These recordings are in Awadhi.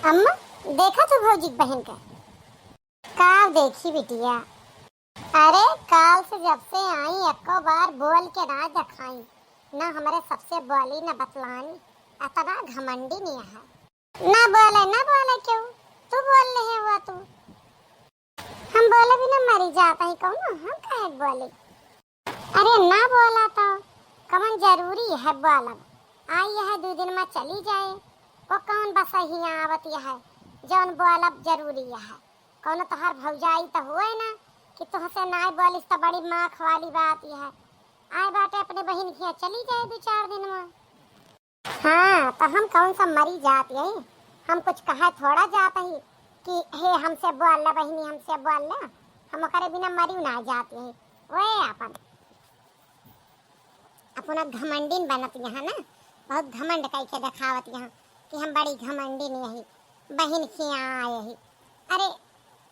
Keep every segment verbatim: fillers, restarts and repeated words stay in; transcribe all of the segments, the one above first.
अम्मा, देखा तू भौजी के बहिन का? का देखी बिटिया? अरे, काल से जब से आई, एको बार बोल के ना देखाई, ना हमरे सबसे बोली, ना बतलानी, अतना घमंडी नहीं है। ना बोले, ना बोले क्यों? तू बोल ले है वो तू। हम बोले बिना मरी जात ही कहूँ ना, हम काहे बोले? अरे ना बोला तो कवन जरूरी है बोलब? आई है दो दिन में चली जाए, वो कौन बस हियाँ आवत है जौन बोलब जरूरी है? कौनो तोहार भौजाई तो हुए ना कि तुहसे नाय बोलिस तो बड़ी माख वाली बात है। आए बाटे अपने बहिन खिया चली जाए दो चार दिन में। हाँ, तो हम कौन सा मरी जात यही? हम कुछ कहे थोड़ा जात ही कि हे हमसे बोल ले बहिनी, हमसे बोल ले। हम ओकरे बिना मरी ना जात यही। ओए अपन, अपना घमंडिन बनत यहाँ ना, बहुत घमंड कई के देखावत यहाँ कि हम बड़ी घमंडिन यही, बहिन खिया यही। अरे,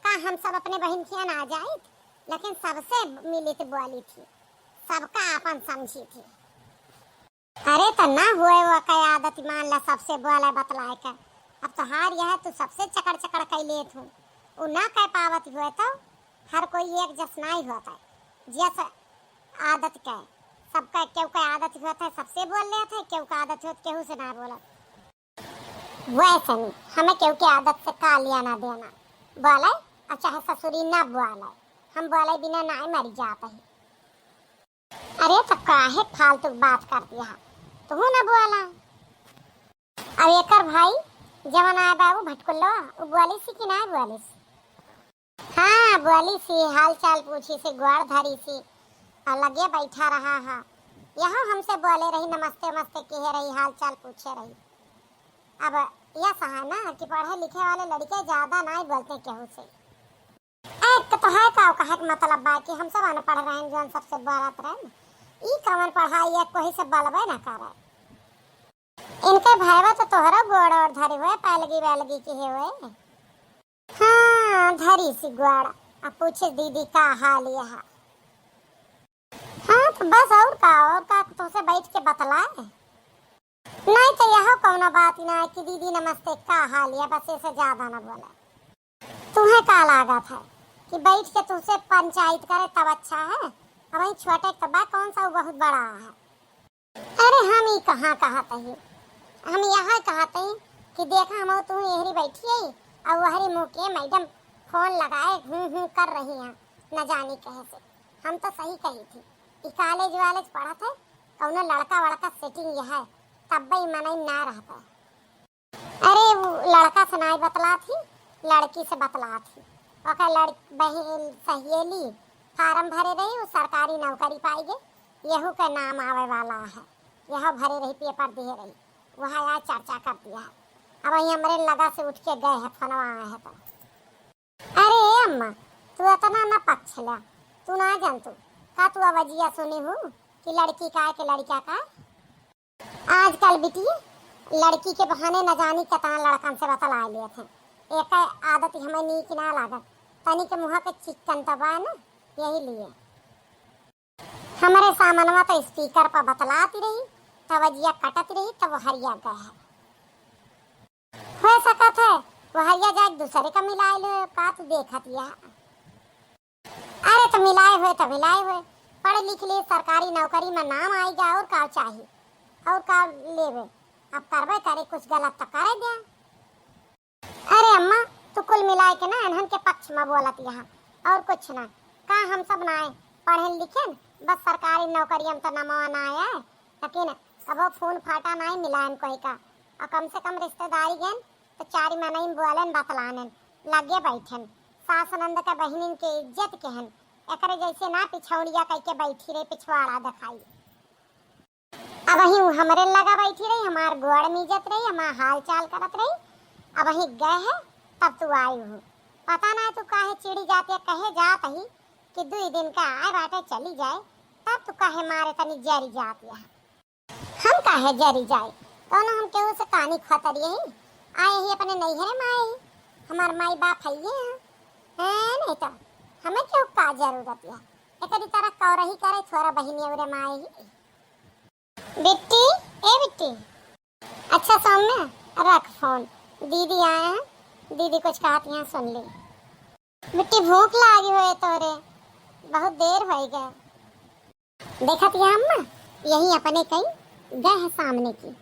का हम सब अपने बहिन खिया ना जाइत, लेकिन सबसे मिलित बोली थी, सबका अपन समझी थी। अरे त ना हुए वो कई आदत मान ला सबसे बोले बतलाए के। अब तोहार यह तू सबसे चकड़ चकड़ कई लेत हूँ। उ ना कह पावत हुए तो हर कोई एक जस नाई होत है। जस आदत के, सबका केहू के आदत होत है सबसे बोल लेत है, केहू का आदत होत केहू से ना बोलत। वैसे नहीं, हमें केहू के आदत से का लेना देना। बोले और चाहे ससुरी ना बोले, हम बोले बिना नाई मरी जात है। अरे तो काहे फालतू बात करती है, तू ना बोला। अब एकर भाई जवन आए बाबू भटकुल्लो, उ बोलिस कि ना बोलिस? हाँ, बोलिस, हाल चाल पूछिस, गोड़ धरिस, और लगे बैठा रहा है। यहो हमसे बोले रही, नमस्ते वमस्ते कहे रही, हाल चाल पूछे रही। अब यह सहा ना कि पढ़े लिखे वाले लड़के ज्यादा ना ही बोलते केहू से। एक तो है का कहे के मतलब बा कि हम सब अनपढ़ रहन, जौन सबसे बोलत रहन। ई कवन पढ़ाई है, कोई से बलबे ना करे। इनके भाईवा तो तोहरा गोड़ और धरी हुए, पैलगी वैलगी की है हुए। हाँ, धरी सी गोड़। अब पूछे दीदी का हाल यह? हाँ, तो बस और का, और का तुमसे बैठ के बतलाए? नहीं तो यह कौनो बात ना है कि दीदी नमस्ते, का हाल है, बस ऐसे ज्यादा ना बोले। तुम्हें का लागत है कि बैठ के तुमसे पंचायत करे तब अच्छा है? अब वही छोटे के तो बा, कौन सा वो बहुत बड़ा है? अरे हम ई कहाँ कहत ही, हम यह कहत ही कि देखा हम तू यहरी बैठी है और वहरी मुँह के मैडम फोन लगाए हूँ हूँ कर रही हैं, न जानी कहे से। हम तो सही कही थी, ई कॉलेज वॉलेज पढ़त है, कौनो लड़का वड़का सेटिंग यह है, तब ई मनई ना रहता है। अरे, वो लड़का से नाई बतलात ही, लड़की से बतलात ही। ओकर लड़-, बहिन, सहेली फार्म भरे रही, वो सरकारी नौकरी पाई गई, यहू के नाम आवे वाला है, यह भरे रही, पेपर दिए रही, वह आज चर्चा कर दिया है। अब वही हमरे लगा से उठ के गए हैं, फोनवा आए हैं तो। अरे अम्मा, तू इतना न पक्ष ला, तू ना जान तू, का तू आवाजिया सुनी हूँ कि लड़की का है कि लड़का का है? आजकल बिटिया लड़की के बहाने न जानी कितना लड़कन से बतला लेत हैं। एक आदत हमें नीक ना लागत, तनी के मुँह के चिकन तो बा न, यही लिए। हमरे सामनवा तो स्पीकर पर बतलाती रही, तब जिया कटत रही, तब हरिया गए है। हो सकत है वो हरिया जाए दूसरे का मिला ले, का तू देखत या? अरे तो मिलाए हुए तो मिलाए हुए, पढ़ लिख ले, सरकारी नौकरी में नाम आई जा, और का चाही, और का लेवे? अब करबे करे, कुछ गलत तो करे दे। अरे अम्मा, तू कुल मिलाए के ना इन्हन के पक्ष में बोलत यहाँ, और कुछ ना। का हम सब ना आए पढ़े लिखे, बस सरकारी नौकरी में तो नमवा ना आया है, लेकिन कबो फोन फाटा ना मिलाएन कोई का, और कम से कम रिश्तेदारी गन तो चारी मनई बोलेन बतलानेन, लगे बैठेन। सास नंद के बहिनिन के इज्जत के हन, एकरे जैसे ना पिछौड़िया कह के बैठी रही, पिछवाड़ा दिखाई। अब वही उ हमरे लगा बैठी रही, हमार गोड़ मीजत रही, हमार हाल चाल करत रही। अब वही गए है, तब तू आई हूँ। पता ना तू काहे चिड़ी जाती है, कहे जात ही कि दुई दिन का आए बाटे चली जाए, तब तू काहे मारे तनी जरी जाती है। हम काहे जरी जाए, कौनो हम केहू से कानी खतरी ही, आए ही अपने नैहरे में आए ही, हमार माई बाप है ये हैं, हैं नहीं तो हमें केहू का जरूरत है, एकरी तरह कौरही करे छोरा बहिनी उरे में आए ही। बिट्टी, ए बिट्टी। अच्छा सौम्या, रख फोन। दीदी आए हैं, दीदी कुछ कहत हैं, सुन ली। बिट्टी, भूख लागी होए तोरे, बहुत देर होई गए। देखत या अम्मा, यही अपने कई गए हैं सामने की,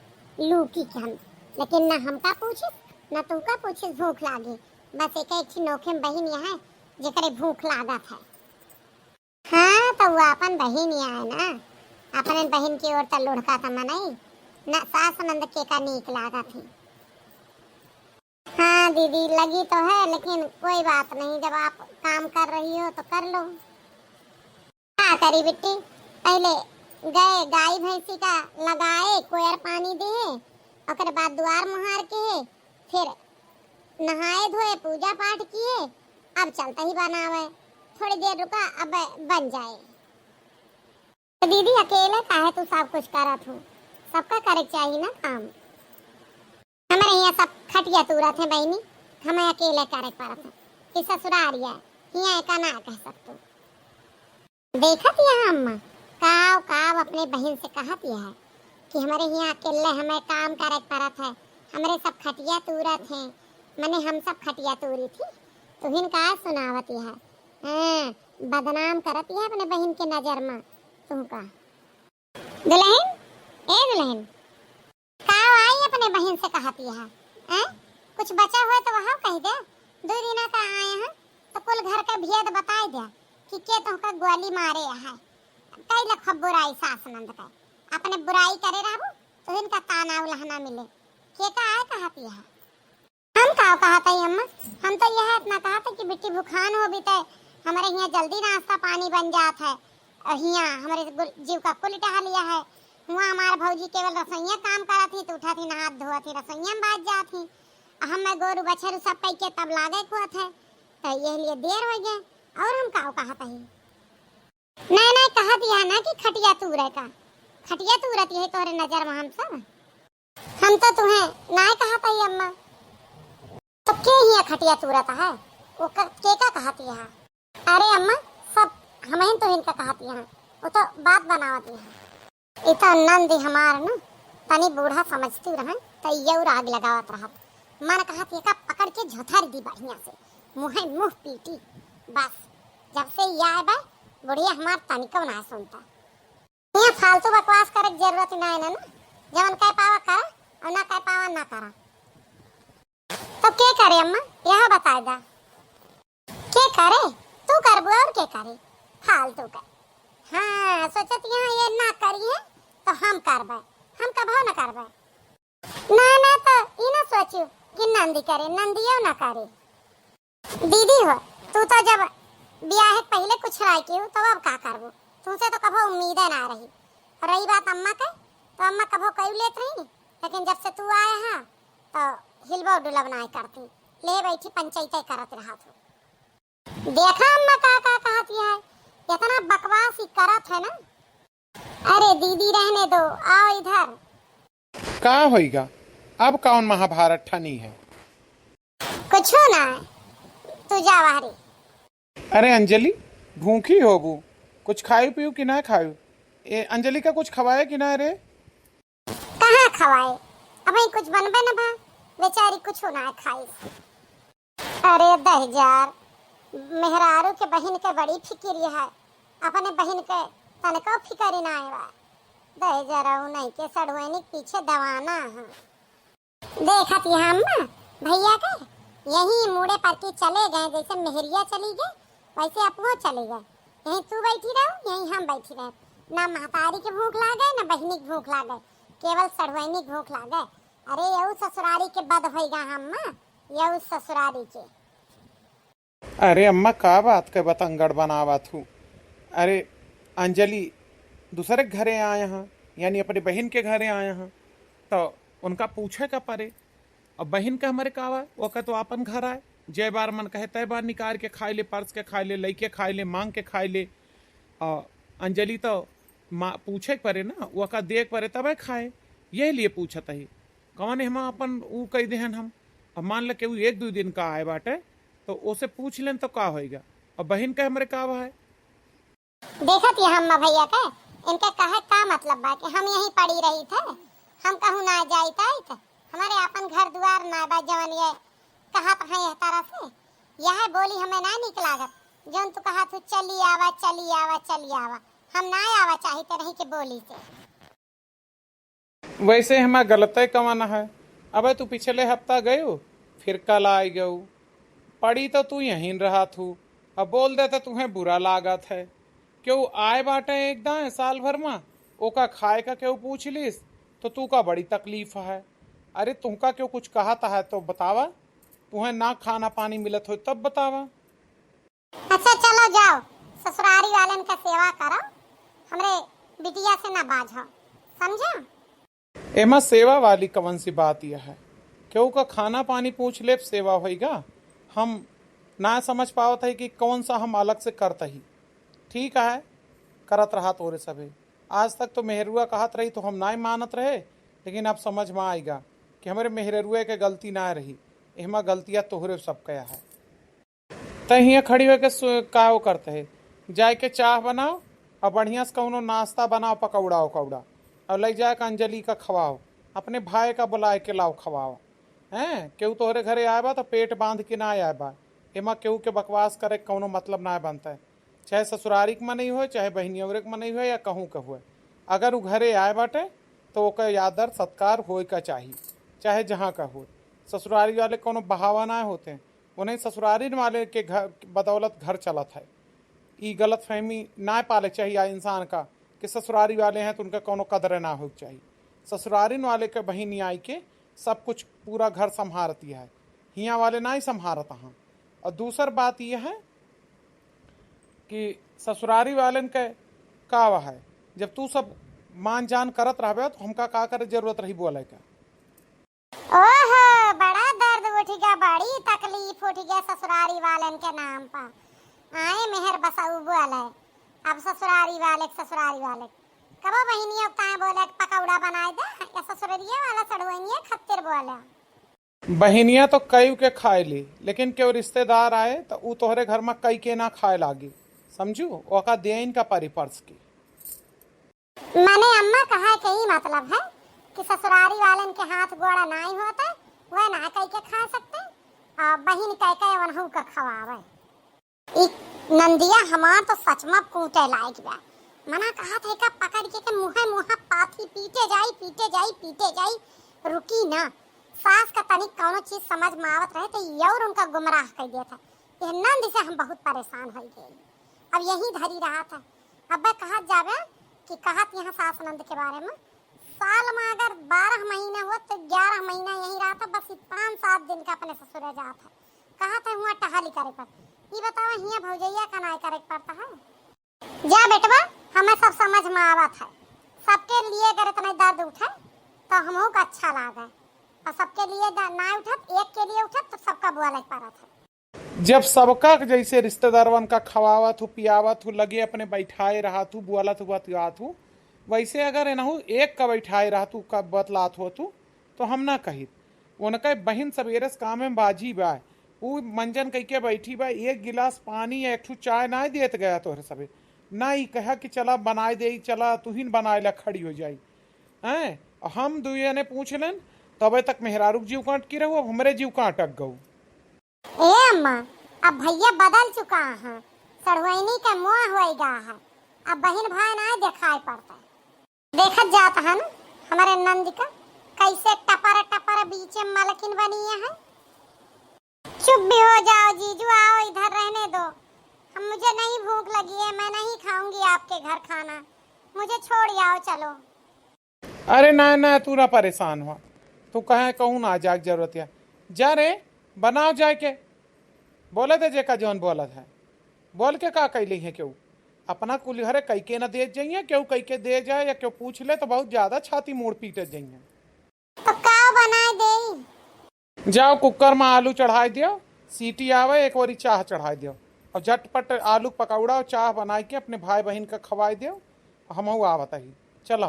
लूकी के हम, लेकिन ना हमका पूछिस, ना तुमका पूछिस भूख लागी। बस एक, एक ठे नोखे में बहिन यहाँ है, जेकरे भूख लागत है। हाँ, तो वो अपन बहिन ही आए ना, अपने बहिन की ओर तो लुढ़का था मनई, न सास नंद के का नीक लागत ही। हाँ दीदी, लगी तो है, लेकिन कोई बात नहीं, जब आप काम कर रही हो तो कर लो। का करी बिट्टी, पहले गए गाय भैंसी का लगाए, कोयर पानी दिए, ओकरे बाद दुआर मुहार के, फिर नहाए धोए, पूजा पाठ किए, अब चलते ही बनावे। थोड़ी देर रुका, अब बन जाए। तो दीदी, अकेले काहे तू सब कुछ करत हो? सबका करे के चाहिए ना काम। हमरे यहाँ सब खटिया तूरत हैं बहिनी, हमें अकेले करे के पड़त है। कि ससुरारिया, हियाँ एका ना कह सकतू। देखत यहाँ अम्मा, काव काव अपने बहिन से कहत यह है कि हमरे हियाँ अकेले हमें काम करे के पड़त है, हमरे सब खटिया तूरत हैं, मने हम सब खटिया तूरी थी, तुहिन का सुनावत यह है। हाँ, बदनाम करत यह अपने बहिन के नजर में तुहका। दुलहिन, ए दुलहिन, का आई अपने बहिन से कहत यह, हैं? कुछ बचा हुआ तो वहाँ कह दे। दो दिना का आए हैं तो कुल घर का भेद बताए दे कि के तुहका गोली मारे है। कई लख बुराई सास नंद का, अपने बुराई करे रहबू तो इनका ताना उलहना मिले। के का आए कहत यह? हम का कहत हई अम्मा, हम तो यह इतना कहत हई कि बिट्टी भुखान हो बीते, हमरे हियाँ जल्दी नाश्ता पानी बन जात है। और हियाँ हमरे गुल-, जीव का कुल टहलिया है। हुआँ हमार भौजी केवल रसोइया काम करत ही, तो उठत ही, नहात धोवत ही, रसोइया में बाज जात ही। आ हम मैं गोरू बछरू सब कई के तब लागे खोत है, तो यह लिए देर हो गए। और हम का कहत हई? नहीं, नहीं, कहत यह ना कि खटिया तूरे का, खटिया तूरत यही तोहरे नजर में हम सब। हम तो तुहें नाय कहत हई अम्मा। तो के हियाँ खटिया तूरत है? वो क-, के का कहत यह? अरे अम्मा, सब हमहिन तो इनका कहत यह, वो तो बात बनावत यह। इतना नंदी हमार न, तनी बूढ़ा समझती रहन, तो ये और आग लगावत रहत। मन कहत एका पकड़ के झोथर दी बढ़िया से, मुँहे मुँह पीटी। बस, जब से ये आए बा, बुढ़िया हमार तनिको ना सुनता। यहाँ फालतू बकवास करे के जरूरत ना है ना, जवन कह पावा करा और ना कह पावा ना करा। तो के करे अम्मा, यह बताए दा। के करे? तू करबू और के करे? फालतू का। हाँ, सोचत यहाँ ये ना करी है तो हम करबे, हम कभो ना करबे। ना, ना, तो ई ना सोचियो कि नंदी करे, नंदियो ना करे। दीदी हो, तू तो जब बियाह के पहिले कुछ राय की हो, तो अब का करबो? तुमसे तो कभो उम्मीदे ना रही। रही बात अम्मा के, तो अम्मा कभो कई लेत रही, लेकिन जब से तू आए हा, तो हिलबो डुलब ना करती, ले बैठी पंचायते करत रहत हो। देखा अम्मा का, का कहती है, इतना बकवास ही करत है ना। अरे दीदी रहने दो, आओ इधर। का होइगा? अब कौन महाभारत ठनी है? कुछो ना, तू जा बाहरी। अरे अंजलि, भूखी होबू, कुछ खायू पीयू कि ना खायू? ए, अंजलि का कुछ खवाए कि ना रे? कहाँ खवाए? अबहीं कुछ बनबे न बा, बेचारी कुछो ना खाइस। अरे दहिजार, मेहरारू के बहिन के बड़ी फिकिर है, अपने बहिन के तनको फिकर ही ना बा। दहिजरऊ नहीं के सड़ुआइनी के पीछे दवाना है। देखत यहाँ अम्मा, भैया के यही मूड़े पर के चले गए, जैसे मेहरिया चली गए, वैसे अपनो चली गए। यहीं तू बैठी रहो, यहीं हम बैठी रहे। ना महतारी के भूख लागे, ना बहिनी के भूख लागे, केवल सड़ुआइनी के भूख लागे। अरे यऊ ससुरारी के बद होइगा अम्मा, यऊ ससुरारी के। अरे अम्मा, का बात के बतंगड़ बनावत हूँ? अरे अंजलि दूसरे के घरे आए हैं, यानी अपने बहिन के घरे आए हैं, तो उनका पूछे का परे। अब बहिन के हमरे का बा, ओका तो आपन घर आए, जय बार मन कहे तय बार निकाल के खाए ले, परस के खाए ले, लइके खाए ले, मांग के खाए ले। आ अंजलि तो मा-, पूछे के परे ना, ओका दे के परे तबे खाए, यही लिए पूछत ही। कौन हम अपन ऊ कह देहन हम? अब मान ल केहू एक दू दिन का आए बाटे, तो ओसे पूछ लेन तो का होइगा? अब बहिन के हमरे का बा है? देखत ये अम्मा भैया के, इनके कहे का मतलब बा कि हम यहीं पड़ी रही थे, हम कहूँ ना जाइत आइत, हमरे आपन घर दुआर ना बा, जवन ये कहत हैं एह तरह से। यह बोली हमें ना नीक लागत, जौन तू कहत हू, "चली आवा, चली आवा, चली आवा।" हम ना आवा चाहित नहीं के बोली से। वैसे हमार गलते कवन है? अबे तू पिछले हफ्ता गयो, फिर कल आइ गयो। पड़ी तो तू यहीं रहत हू। अब बोल दे तो तुहें बुरा लागत है। केहू आए बाटे एक दाएं साल भर मा, ओका खाए का केहू पूछ लिस, तो तू का बड़ी तकलीफ है। अरे तुहका केहू कुछ कहत है तो बतावा, तुहें ना खाना पानी मिलत हो तब बतावा। अच्छा चलो जाओ, ससुरारी वालन का सेवा करो, हमरे बिटिया से ना बाझो, समझो? एमा सेवा वाली कवन सी बात यह है? केहू का खाना पानी पूछ लेब सेवा होइगा? हम ना समझ पावत है कि कौन सा हम अलग से करत ही। ठीक है, करत रहा तोरे सभे। आज तक तो मेहरुआ कहत रही तो हम नाई मानत रहे, लेकिन अब समझ में आइगा कि हमरे मेहरुए के गलती ना रही, एहमा गलतिया तोहरे सब कया है। तै हियाँ खड़ी होके सु-, काव करत है? जाए के चाह बनाओ और बढ़िया से कौनो नाश्ता बनाओ, पकौड़ा उकौड़ा, और ले जाए के अंजलि का खवाओ, अपने भाई का बुलाए के लाओ खवाओ। हैं, केहू तोहरे घरे आए बा तो पेट बांध के ना आए बा। एमा केहू के बकवास करे के कौनो मतलब ना बनता है, चाहे ससुरारी के मनई होए, चाहे बहिनियवरे के मनई होए या कहूँ के होए। अगर उ घरे आए बाटे तो ओकर आदर सत्कार होए का चाही, चाहे जहाँ का होए। ससुरारी वाले कौनो बहावा ना होते, उन्हें ससुरारिन वाले के घर बदौलत घर चलत है। ई गलतफहमी ना पाले चाहिए इंसान का कि ससुरारी वाले हैं तो उनका कौनो कदर ना हो चाहिए। ससुरारिन वाले के बहिनी आई के सब कुछ पूरा घर संभारती है, हियाँ वाले ना ही संभारत हैं। और दूसर बात यह है कि ससुरारी वालन के का है, जब तू सब मान जान करत रहबे तो हमका का करे जरूरत रही बोले का? ओहो, बड़ा दर्द उठ गया, बड़ी तकलीफ उठ गया ससुरारी वालन के नाम पर। आए मेहर बसाऊ बोले, अब ससुरारी वाले, ससुरारी वाले। कबो बहिनिया ताए बोले कि पकौड़ा बनाए दे, या ससुररिया वाला सड़ुआइनिया खत्तिर बोले। बहिनिया तो कई के खाए ली, लेकिन केहू रिश्तेदार आए तो ऊ तोहरे घर में कई के ना खाए लागी, समझू? ओका देइन का परी परस की। मने अम्मा कहा के ई मतलब है कि ससुरारी वालन के हाथ गोड़ा नाई होते, वह ना कई के खा सकते, और बहिन कह के वनहू का खवावे। ई नंदिया हमार तो सच में कूटे लायक बा। मना कहा थे का पकड़ के, के मुँहे मुँहा पाथी पीटे जाई, पीटे जाई, पीटे जाई, रुकी ना। सास का तनिक कौनो चीज समझ में आवत रहे तो ये और उनका गुमराह कर देत है। यह नंद से हम बहुत परेशान हो गए। अब यही धरी रहा था। अब कहत जावे कि कहत यहाँ सास नंद के बारे में, साल में अगर बारह महीना हुआ तो ग्यारह महीना यही रहा था, बस ई पाँच सात दिन का अपने ससुरे जात है। कहत है हुआ टहली करे पर। ई बतावा हियाँ भौजैया का नाय करे के पड़ता है? जा बेटवा, हमें सब समझ में आवत है। सबके लिए अगर इतना दर्द उठे तो हमहू का अच्छा लागे, और सबके लिए द-, ना उठत, एक के लिए उठत तो सबका बोले के पड़त है। जब सबका के जैसे रिश्तेदारवन का खवावत हूँ, पियावत हूँ, लगे अपने बैठाए रहत हूँ, बोलत हूँ, बतियात हूँ, वैसे अगर एनहू एक का बैठाए रहत हूँ, का बतलात होत हूँ, तो हम ना कहित। उनका बहिन सबेरे से कामे में बाजी बा, ऊ मंजन कइके बैठी बा, एक गिलास पानी या एक ठू चाय ना देत गया तोहरे सबे। ना ई कहा कि चला बनाए दे, चला तुहिन बनाए ला खड़ी हो जाई। हैं? हम दुइया ने पूछ लेन, तबे तक मेहरारू के जीव काट की रहू, अब हमरे जीव का अटक गऊ। ए अम्मा, अब भैया बदल चुका है, सढ़ुआइनी का मुँह होई गा है, अब बहिन भाई ना देखाई पड़ता है। देखत जात हन हमरे नंद का, कैसे टपर टपर बीचे मलकिन बनी है। चुप भी हो जाओ जीजू, आओ इधर रहने दो, हम, मुझे नहीं भूख लगी है, मैं नहीं खाऊंगी आपके घर खाना, मुझे छोड़ आओ, चलो। अरे ना ना, तू ना परेशान हो, तू कहे कहूँ ना जाए के जरूरत है। जा रे, बनाओ जाए के, बोले दे जेका जौन बोलत है, बोल के का कैले है केहू? अपना कुल घरे कई के ना दे जाइए, केहू कई के दे जाए या केहू पूछ ले तो बहुत ज्यादा छाती मूड़ पीटे जाइए। तो का बनाए देई? जाओ कुकर में आलू चढ़ाई दियो, सीटी आवे एक ओरी चाह चढ़ाई दियो, और झटपट आलू पकौड़ा और चाह बनाई के अपने भाई बहिन का खवाई दियो, हमहू आवत ही। चलो।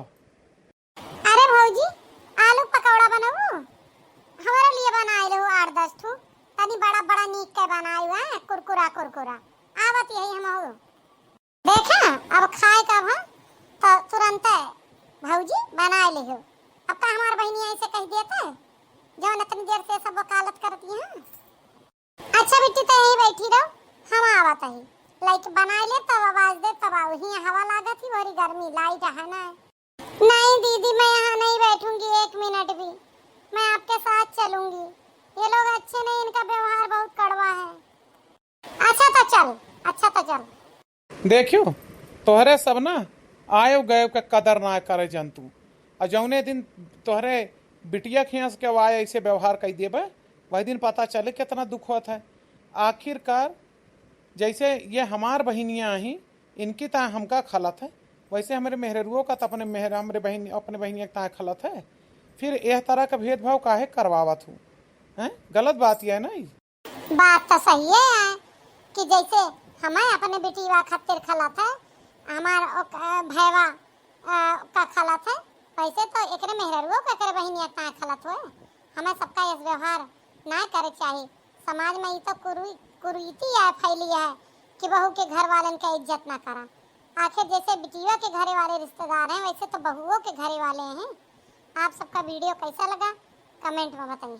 अरे भौजी, आलू पकौड़ा बनबू? हमरे लिए बनाए लेहू आठ दस ठू, तनी बड़ा बड़ा नीक के बनाए हुआ, कुरकुरा कुरकुरा। आवत यही हमहू। देखा, अब खाए का भा तो तुरंत भौजी बनाए लेहू। अब का हमार बहिनी ऐसे कह देते? जौन इतनी देर से सब वकालत करती हैं। अच्छा बिट्टी, तो यहीं बैठी रहो, हम आवत ही। लाइट बनाए ले, तब आवाज दे, तब आओ। हियाँ हवा लागत ही, बड़ी गर्मी, लाइट है ना। नहीं दीदी, मैं यहाँ नहीं बैठूंगी एक मिनट भी, मैं आपके साथ चलूंगी। ये लोग अच्छे नहीं, इनका व्यवहार बहुत कड़वा है। अच्छा तो चल, अच्छा तो चल। देखियो, तोहरे सब ना आयो गयो के कदर ना करे जनतू। और जौने दिन तोहरे बिटिया खियास के वाय ऐसे व्यवहार कई देबे, वही दिन पता चले कितना दुख होत है। आखिरकार जैसे ये हमार बहिनिया ही, इनकी ता हमका खलत है, वैसे हमरे मेहररुओ का तो अपने मेहर-, हमरे बहिन, अपने बहिनिया के ता खलत है। फिर यह तरह का भेदभाव काहे करवावत हूँ? हैं? गलत बात यह है ना ई? बात तो सही है कि जैसे हमें अपने बिटिया खातिर खलत है, हमार ओक-, अ, भैवा, अ, का खलत है, वैसे तो एकरे मेहररुओ का एकरे बहिनिया का खलत होए। हमें सबका यस व्यवहार ना करे चाही। समाज में ई तो कुरी-, कुरीति है, फैली है कि बहू के घर वालन का इज्जत ना करा। आखिर जैसे बिटिया के घरे वाले रिश्तेदार हैं, वैसे तो बहुओं के घरे वाले हैं। आप सबका वीडियो कैसा लगा, कमेंट में बताइए।